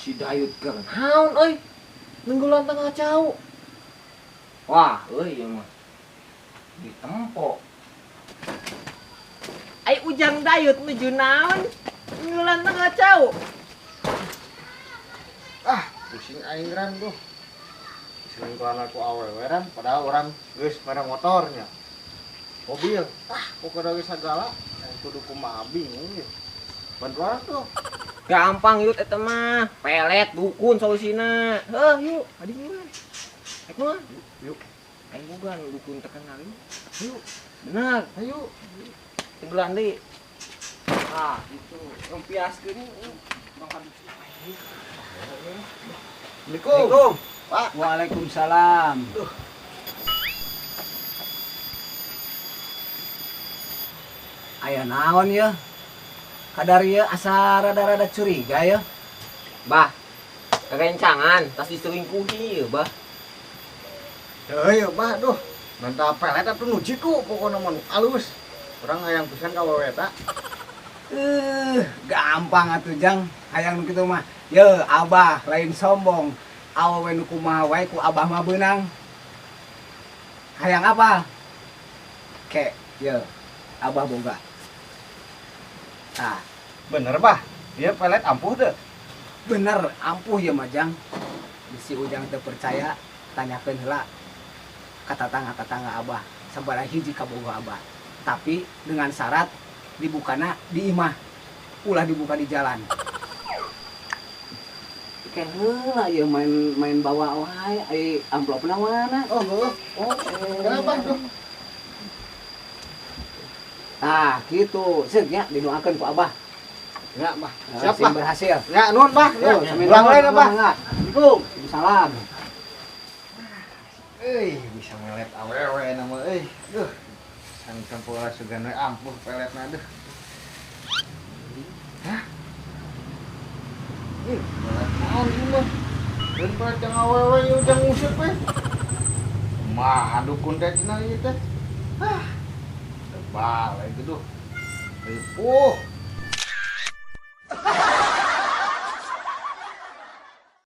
Si Dayut keur naon euy? Nunggulan tengah jauh. Wah, euy ieu mah. Ditempo. Ai Ujang Dayut nuju naon? Nunggulan tengah jauh. Ah, pusing aing ran tuh. Selingkuhan aku awewe ran, padahal orang geus mere motornya. Mobil. Ah, pokoknya geus sagala. Aing kudu kumaha bingung ge. Bantuan tuh. Gampang yut eta mah. Pelet dukun solusina. Heuh, yuk, adi mah. Rek mah. Yuk. Aing boga nu dukun terkenal yuk. Yuk. Benar. Ayo. Tinggalan deui. Ah, gitu. Rompiaskeun Bang Habib. Assalamualaikum. Pak. Waalaikumsalam. Aya naon ya? Kadar ieu asa rada-rada curiga ya. Bah, kerencangan tas diselingkuhi ya, Bah. Heuh, Bah, duh. Mantap pelet atuh nu jitu pokona mah nu alus. Urang hayang pisan ka wewe eta. Gampang atuh Jang, hayang nu kitu mah. Ye, Abah lain sombong. Awewe nu kumaha wae ku Abah mah beunang. Hayang apa? Ke, ye, Abah boga. Tah. Bener, Bah. Ieu pelet ampuh teu? Bener, ampuh ieu mah Jang. Bisi Ujang teu percaya, tanyakeun heula ka tatangga-tatangga Abah. Sabaraha hiji kabogoh Abah. Tapi dengan syarat dibukana di imah, ulah dibuka di jalan. Kayak heula ieu main bawa wae, ai amplopna mana? Oh, heuh. Oh, kenapa tuh? Nah, gitu. Seut nya didoakeun ku Abah. Ya, Bah. Nah, Siap, sing Bah. berhasil. Ya, nuhun, Bah. Ya, Tuh, sami ulang nuhun, lain, Bah. mangga. Assalamualaikum. Salam. Euy, bisa melet awewe nama euy. Duh. Sang sampura sugan we ampuh peletna duh. Hah? Ih, pelet naon ieu mah? Keun pelet yang awewe ieu ujang nguseup we. Mah dukun teh cenah ieu teh. Hah. Tebal ieu duh. Ripuh.